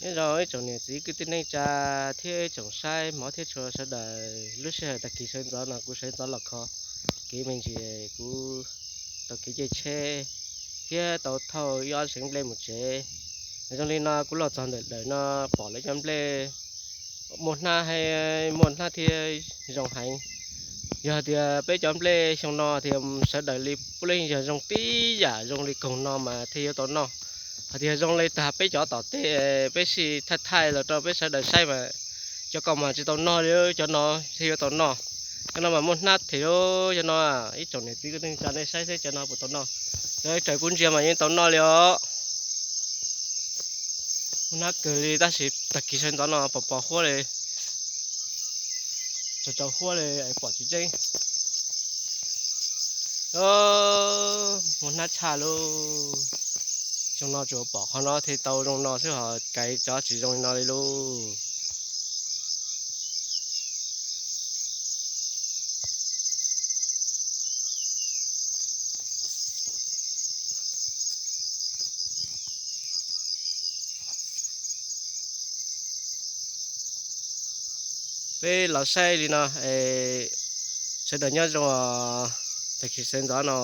Nyob zoo ib tsoom niam txiv kwv tij neej tsa thiab ib tsoom saib hmov thiab tshua sawv daws, lub sij hawm tag kis sawv ntxov no kuv sawv ntxov los kho kev me ntsis, kuv tau kev caij tsheb thiab tau thauj ib ob tsev nplej mus tsev. Zoo li no kuv los txog ntawm dawm no pom lawv cov nplej muaj hnab, muaj hnab thiab zoo heev. Yog tias peb cov nplej xyoo no tias sawv daws li puav leej yog zoo tib yam zoo li koog no mas thiaj yuav tau noj. Hos tias zoo li tag peb cov tom tej, peb sib thaij thaij los rau peb sawv daws saib mas cov ko mas tsis tau noj li, cov no thiaj yuav tau noj. Cov no mas muaj hnab thiab, cov no ib tsoom niam txiv kwv tij neej tsa nej saib seb cov no puas tau noj. Cov raws kuv ntsia mas yeej tau noj li os. Muaj hnab kawg li tab sis tag kis sawv ntxov no pos pos huab li, tsaus tsaus huab li es pom tsis tseeb. Muaj hnab tshaj lauj. Xyoo no tsuas pom qhov no thiaj tau zoo no xwb, ho cov tsis zoo li no li lauj. Peb los saib li no, sawv daws nyob zoo os. Tag kis sawv ntxov no